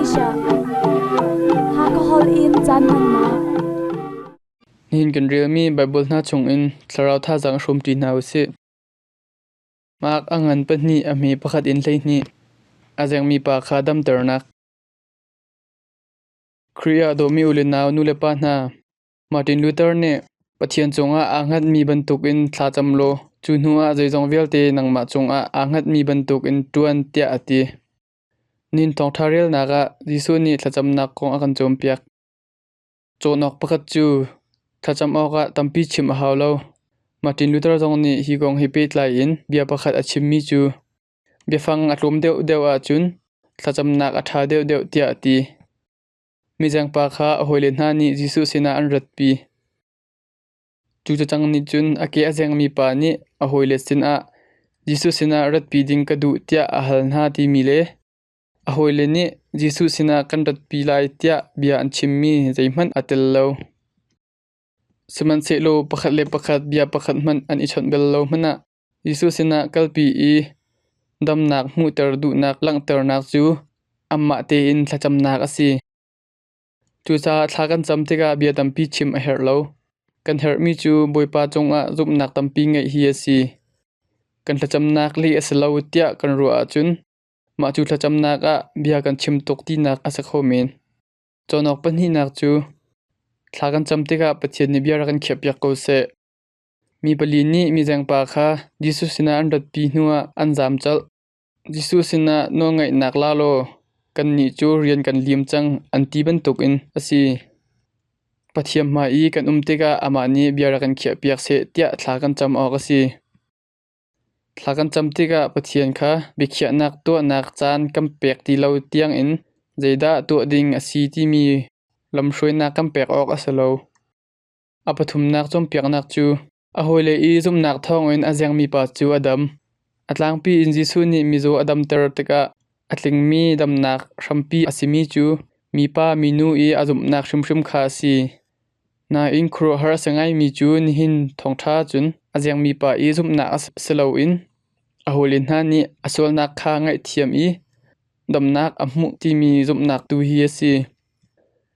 Asia. Hakha holh in caan hmannak. Nihin kan relmi Baibal hna chungin thlarau thazaang hrawmṭi hna u sih. Mark a ngan pahnih a hme pakhat in 12. A zengmi pa kha damternak. Khrih ah dawmi u le nau nu le pa hna, Martin Luther nih Pathian cungah aa hngatmi bantukin thla cam law cu hnuah zeizong vialte nangmah cungah aa hngatmi bantukin ṭuan tiah a ti. Nin thawngṭha relnak ah Jesuh nih thlacamnak kong a kan cawnpiak. Cawnawk pakhat cu thlacam awkah tampi chim a hau lo. Martin Luther zong nih hi kong he pehtlai in bia pakhat a chimmi cu biafang a tlawm deuhdeuh ahcun thlacamnak a ṭha deuhdeuh tiah a ti. Mizengpa kha a hawile hna nih Jesuh sinah an ratpi. Cu cacang nih cun a ke a zengmi pa nih a hawile sinah Jesuh sinah ratpi ding ka duh tiah a hal hna timi le a hawile nih Jesuh sinah kan ratpi lai tiah bia an chimmi zeihmanh aa tel lo. Sihmanhsehlaw pakhat le pakhat bia pakhat hmanh an i chawnh bal lo hmanh ah Jesuh sinah kalpi i damnak hmuhter duhnak langhternak cu amah tein thlacamnak a si. Cucaah thla kan cam tikah bia tampi chim a herh lo. Kan herhmi cu Bawipa cungah zumhnak tampi ngeih hi a si. Kan thlacamnak lih a si lo tiah kan ruah ahcun mah cu thlacamnak ah bia kan chim tuk tinak a si kho men. Cawnawk pahnihnak cu thla kan cam tikah Pathian nih bia rak kan khiahpiak ko seh. Mi pali nih mizengpa kha Jesuh sinah an ratpi hnuah an zaam colh. Jesuh sinah nawlngaihnak la law kannih cu rian kan lim cang an ti bantukin a si. Pathian hmai i kan um tikah amah nih bia rak kan khiahpiak seh tiah thla kan cam awk a si. Thla kan cam tikah Pathian kha biakhiahnak tuahnak caan kan pek ti lo tiangin zeidah tuah ding a si timi lamhruainak kan pek awk a si lo. A pathumnak cawnpiaknak cu a hawile i zumhnak thawngin a zengmi pa cu a dam. A tlangpi in Jesuh nih mizaw a damter tikah a tlingmi damnak hrampi a simi cu mipa minu i a zumhnak hrimhrim kha a si. Nain khuaruahhar a si ngaimi cu nihin thawngṭha cun a zengmi pa i zumhnak a si loin a hawile hna nih a sualnak kha ngaihthiam i damnak a hmuh timi zumhnak tu hi a si.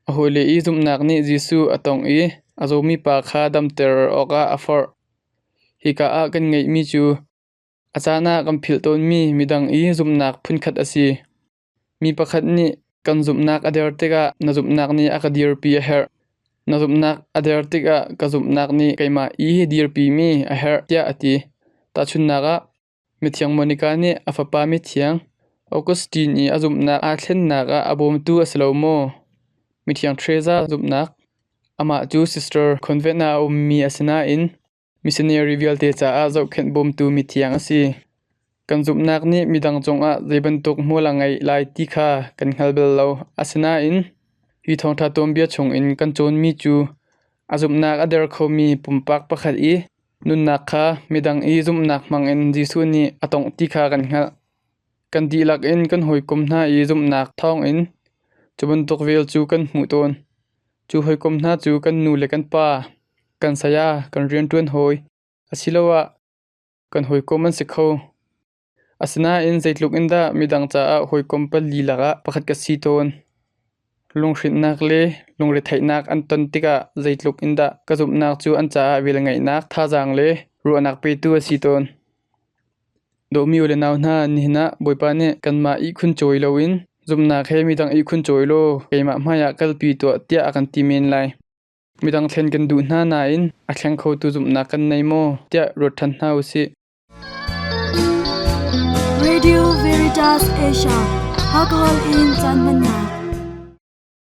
A hawile i zumhnak nih Jesuh a tongh i a zawmi pa kha damter awkah a forh. Hika ah kan ngeihmi cu a caan ah kan philh tawnmi midang i zumhnak phunkhat a si. Mi pakhat nih kan zumhnak a der tikah na zumhnak nih a ka dirpi a herh. Na zumhnak a der tikah ka zumhnak nih keimah i dirpimi a herh tiah a ti. Tahchunhnak ah, Mithiang Monica nih a fapa mithiang Augustine i a zumhnak aa thlennak ah a bawmtu a si lo maw? Mithiang Teresa zumhnak Amah cu sister convent ah a ummi a si nain missionary vialte caah zohkhenh bawmtu mithiang a si. Kan zumhnak nih midang cungah zei bantuk hmual a ngeih lai ti kha kan hngal bal lo. Asinain hi thawngṭha tuanbia chungin kan cawnmi cu a zumhnak a der khomi pumpak pakhat i Nunnak kha midang i zumhnak hmangin Jesuh nih a tongh ti kha kan hngalh. Kan dihlak in kan hawikom hna i zumhnak thawngin cu bantuk vel cu kan hmuh tawn. Cu hawikom hna cu kan nu le kan pa, kan saya, kan rianṭuan hawi, asiloah kan hawikom an si kho. Asinain zeitluk in dah midang caah hawikom pali lakah pakhat ka si tawn. Lunghrinhnak le lungretheihnak an ton tikah zeitluk in dah ka zumhnak cu an caah velngeihnak, thazaang le ruahnak petu a si tawn. Dawmi u le nau hna, nihin ah Bawipa nih kanmah ihkhun cawi loin zumhnak he midang ihkhun cawi law keimah hmaiah kalpi tuah tiah a kan ti men lai. Midang thlen kan duh hna nain a thleng khotu zumhnak kan nei maw tiah ruat ṭhan hna u sih. Radio Veritas Asia, Hakha in caan hmannak.